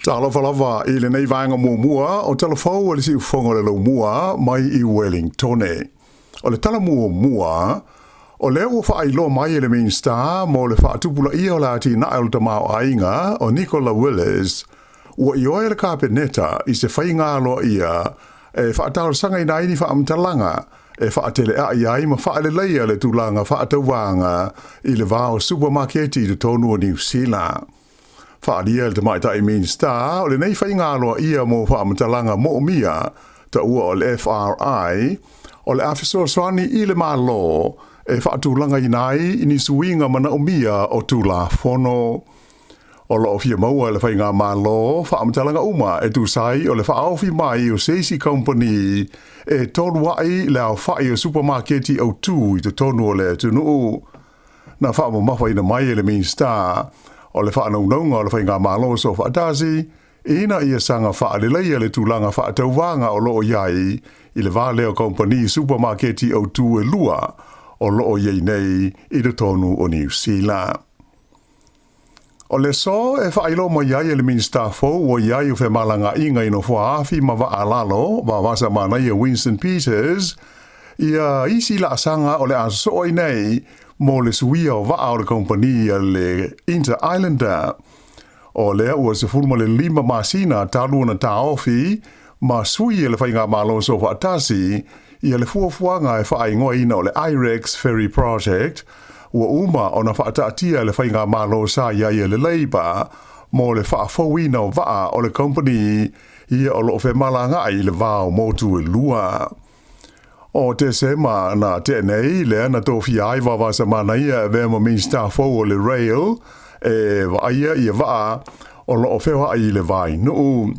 Talofa lava i lenei vaega muamua o Tala Fou a le Siufofoga o le Laumua mai i Wellingtone. O le tala muamua, o lea ua faailoa mai e le Minisita mo le faatupulaia o le atinae o le tamaoaiga o Nicola Willis, ua ioe le Kapeneta i se faiga aloaia e faatalosagaina ai ni faamatalaga e faateleai ai ma faaleleia le tulaga faatauvaga i le va o supamaketi i totonu o Niu Sila. Faaalia e le Tamaitai Minisita o lenei faiga aloaia mo faamatalaga moomia, taua o le FRI, o le a fesoasoani i le Malo e faatulagaina ai ni suiga manaomia o Tulafono. O lo o fia maua e le Faigamalo faamatalaga uma e tusa ai o le faaofi mai o se isi kamupani e tolua'i le aofa'i o supamaketi autū i totonu o le atunuu. Na faamamafaina mai e le Minisita o le faanaunauga o le Faigamalo Soofaatasi ina ia saga faaleleia le tulaga faatauvaga o lo o i ai i le va lea o kamupani supamaketi autū e lua o lo o i ai nei i totonu o Niu Sila. O le aso e faailoa mai ai e le Minisita fou ua i ai o femalagaaiga i nofoa afi ma vaa lalo, vavasa manaia Winston Peters, ia isi laasaga o le a sosoo ai nei mo le suia o vaa o le kamupani a le Inter Islander. O lea ua 15 masina talu ona taofi ma sui e le Faigamalo Soofaatasi ia le fuafuaga e faaigoaina o le IREX Ferry Project, ua uma ona faataatia e le Faigamalo sa i ai e le Labour mo le faafouina o vaa o le kamupani ia o lo o femalagaai i le va o motu e lua. O Tesema na tea nei lea na tofia ai Vaavasamanaia e avea ma Minisita fou o le Rail e vaaia ia vaa o lo o feoai i le vainuu.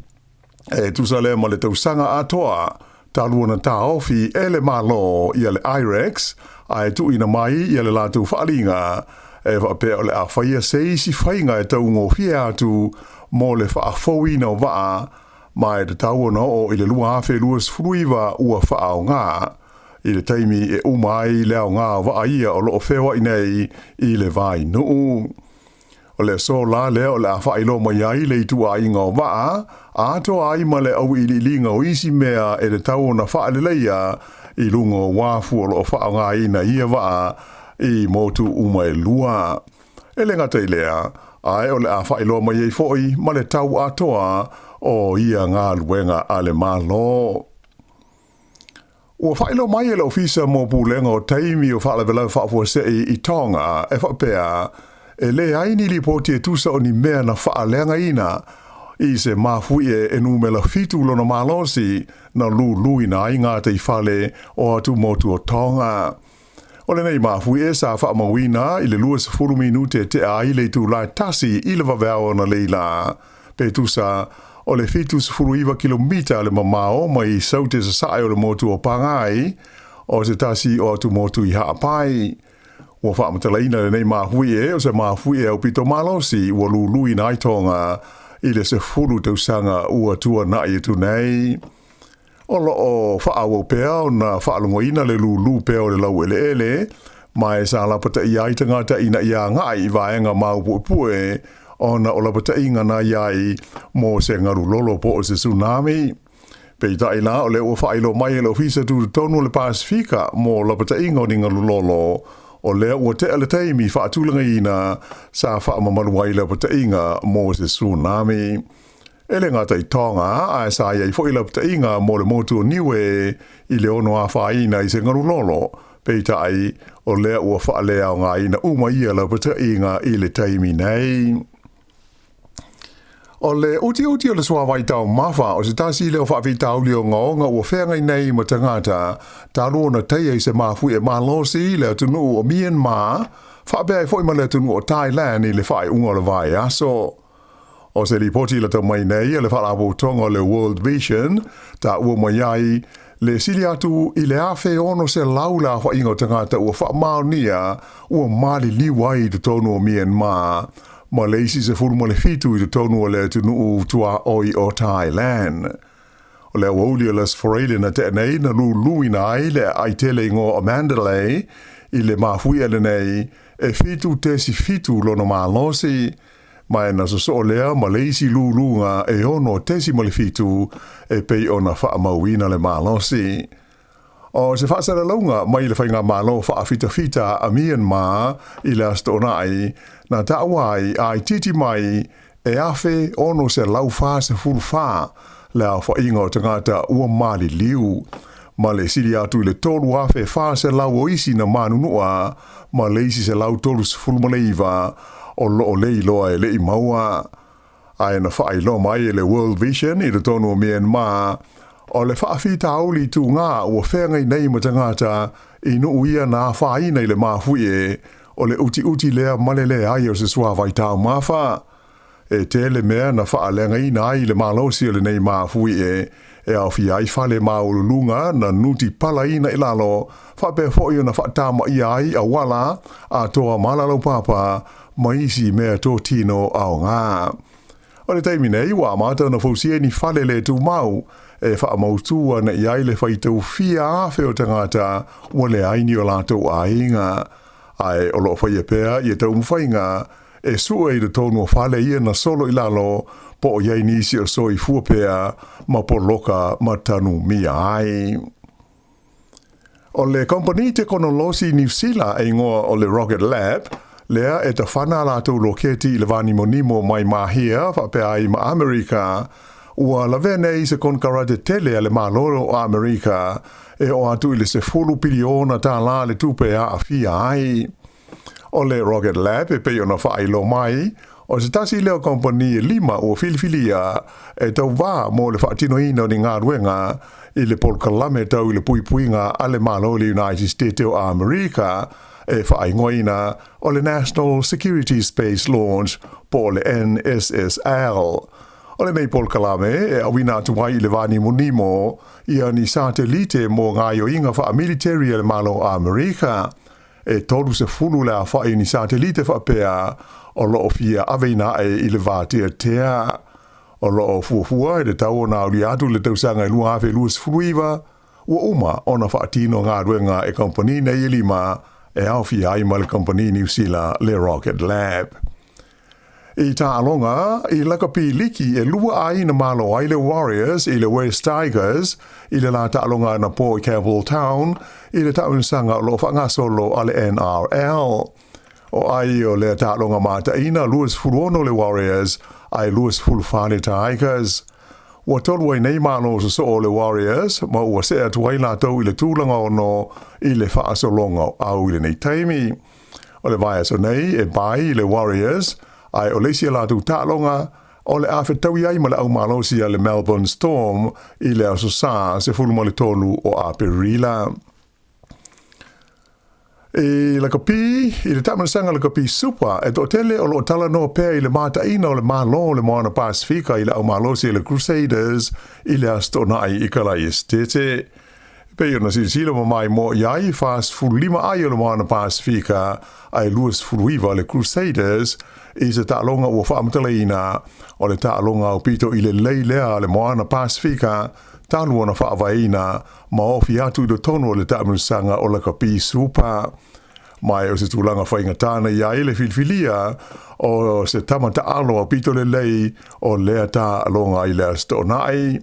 E tusa lea ma le tausaga atoa talu ona taofi e le Malo ia le IREX ae tuuina mai ia le latou faaliga e faapea o le a faia se isi faiga e taugofie atu mo le faafouina o vaa ma e tatau ona oo i le 2029 ua faaaoga i le taimi e uma ai le aoga o vaa ia o lo o feoai nei i le vainuu. O le aso la lea o le a faailoa mai ai le ituaiga o vaa, atoa ai ma le auiliiliga o isi mea e tatau ona faaleleia i luga o uafu o lo o faaaogaina ia vaa i motu uma e lua. E le gata i lea, ae o le a faailoa mai ai foi ma le tau atoa o ia galuega a le Malo. Ua faailoa mai e le Ofisa mo Pulega o Taimi o Faalavelave Faafuasei i Tonga e faapea, e leai ni lipoti e tusa o ni mea na faaleagaina i se mafuie e numera 7 lona malosi na luluina ai gataifale o atumotu o Tonga. O lenei mafuie sa faamauina i le 20 minute e tea ai le itula e tasi i le vaveao analeila, pe tusa o le 79 kilomita le mamao mai Saute sasae o le motu o Pangai, o se tasi o atumotu i Ha'apai. Ua faamatalaina lenei mafuie o se mafuie aupito malosi ua luluina ai Tonga i le 10 tausaga ua tuanai atu nei. O lo o faaauau pea ona faalogoina le lūlū pea o le laueleele, ma e sa lapataia ai tagata ina ia agai i vaega maupuepue ona o lapataiga na i ai mo se galu lolo po o se tsunami. Peitai la, o lea ua faailoa mai e le Ofisa Tutotonu o le Pasefika mo lapataiga o ni galu lolo, o lea ua tea le taimi faatulagaina sa faamamalu ai lapataiga mo se tsunami. E le gata i Tonga, ae sa i ai foi lapataiga mo le motu o Niue i le ono afaina i se galu lolo, peitai o lea ua faaleaogaina uma ia lapataiga i le taimi nei. O le utiuti o le suavai taumafa o se tasi lea o faafitauli ogaoga ua feagai nei ma tagata talu ona taia i se mafuie malosi le atunuu o Myanmar, faapea ai foi ma le atunuu o Thailand i le faaiuga o le vaiaso. O se lipoti lata mai nei a le Faalapotopotoga o le World Vision, taua mai ai le sili atu i le 1,600 le aofaiga o tagata ua faamaonia ua maliliu ai i totonu o Myanmar ma le isi 17 i totonu o le atunuu tuaoi o Thailand. O le aoauli o le Aso Faraile na tea nei na luluina ai le aai tele igoa o Mandalay i le mafuie lenei e 7.7 lona malosi. Ma e na sosoo lea ma le isi luluga e 6.7 e pei ona faamauina le malosi. O se faasalalauga mai le Faigamalo Faafitafita a Myanmar i le Aso Toonai, na taua ai a itiiti mai e 1,644 le aofaiga o tagata ua maliliu, ma le sili atu i le 3,400 o isi na manunua ma le isi 139 o loo le iloa e le i maua. Ae na faailoa mai e le World Vision i totonu o Myanmar, o le faafitauli tuga ua feagai nei ma tagata i nuu ia na afaina i le mafuie, o le utiuti lea ma le leai o se suavai taumafa. E tele mea na faaleagaina ai le malosi o lenei mafuie, e aofia ai fale maualuluga na nuti palaina i lalo, faapea foi ona faatamaia ai auala atoa ma alalaupapa ma isi meatotino aoga. O le taimi nei ua amata ona fausia ni fale le tumau e faamautu ana i ai le faitau fia afe o tagata ua leai ni o latou aiga. Ae o loo faia pea ia taumafaiga e sue i totonu o fale ia na solo i lalo po o i ai nisi o soifua pea ma poloka ma tanumia ai. O le kamupani tekonolosi Niu Sila e igoa o le Rocket Lab, lea e tafana a latou loketi i le vānimonimo mai Mahia faapea ai ma Amerika, ua lavea nei se konekarate tele a le Malo o Amerika e oo atu i le 10 piliona tālā le tupe e aafia ai. O le Rocket Lab e pei ona faailoa mai, o se tasi lea o kamupani e lima ua filifilia e tauvā mo le faatinoina o ni galuega i le polokalame tau i le puipuiga a le Malo o le United States o Amerika e faaigoaina o le National Security Space Launch po o le NSSL. O lenei polokalame e auina atu ai i le vānimonimo ia ni satelite mo gaoioiga faamiliteri a le Malo o Amerika. E 30 le aofai o ni satelite faapea o loo fia aveina ae i le vateatea. O loo fuafua e tatau ona aulia atu i le tausaga e 2029, ua uma ona faatino galuega e kamupani nei e lima e aofia ai ma le kamupani Niu Sila le Rocket Lab. I taaloga i lakapi liki e lua ai na malo ai le Warriors i le West Tigers i le la taaloga anapo i Campbelltown i le taamilosaga o loo faagasolo a le NRL. O ai o lea taaloga mataina 26 le Warriors ae 24 le Tigers. Ua tolu ai nei malo sosoo o le Warriors ma ua see atu ai latou i le tulaga 6 i le faasologa o au i lenei taimi. O le vaiaso nei e bai i le Warriors, ae o le isi a latou taaloga o le a fetaui ai ma le aumalosi a le Melbourne Storm i le Aso Sa 13 o Aperila. I lakapi, i le taamilosaga lakapi Super, e toatele o loo talanoa pea i le mataina o le Malo o le Moana Pasifika i le aumalosi a le Crusaders i le Aso Toonai i Kala'i Esetete. E pei ona silasila ma maimoa i ai, 45 ai o le Moana Pasifika ae 29 le Crusaders i se taaloga ua faamatalaina o le taaloga aupito i lelei lea a le Moana Pasifika talu ona faavaeina ma ofi atu i totonu o le taamilosaga o lakapi Super. Ma o se tulaga faigata na i ai le filifilia o se tama taalo aupito lelei o lea taaloga i le Aso Toonai.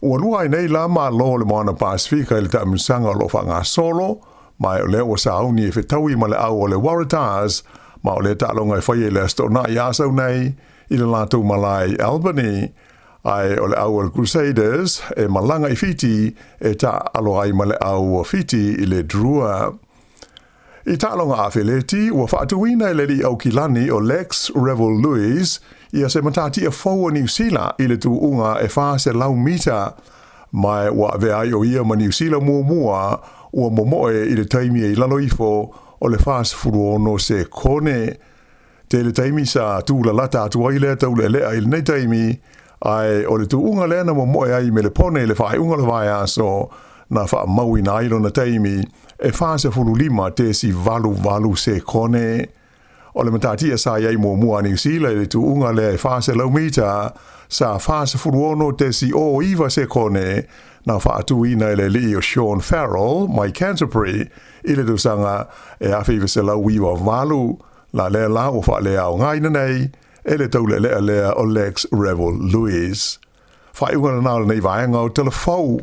Ua lua ai nei la Malo o le Moana Pasifika i le taamilosaga o loo faagasolo, ma o lea ua sauni e fetaui ma le au o le Waratahs, ma o lea taaloga e faia i le Aso Toonai asau nei i le latou malae i Albany. Ae o le au o le Crusaders e malaga i Fiti e taaalo ai ma le au o Fiti i le Drua. I taaloga afeleti, ua faatuina e le alii Aukilani o Lex Revel Lewis ia se matatia fou o Niu Sila i le tuuga e 400 mita, ma ua avea ai o ia ma Niu Sila muamua ua momoe i le taimi e i lalo ifo o le 46 sekone. Tele taimi sa tūlalata atu ai lea taulealea i lenei taimi, ae o le tuuga lea na momoe ai i Melepone i le faaiuga o le vaiaso, na faamauina ai lona taimi e 45.88 sekone. O le matatia sa i ai muamua a Niu Sila i le tuuga lea e 400 mita, sa 46.09 sekone, na faatuina e le alii o Sean Farrell mai Canterbury i le tausaga e 1998. La lea la ua faaleaogaina nei. e le taulealea lea o Lex Rebel Lewis. Faaiuga lena o lenei vaega o Tala Fou.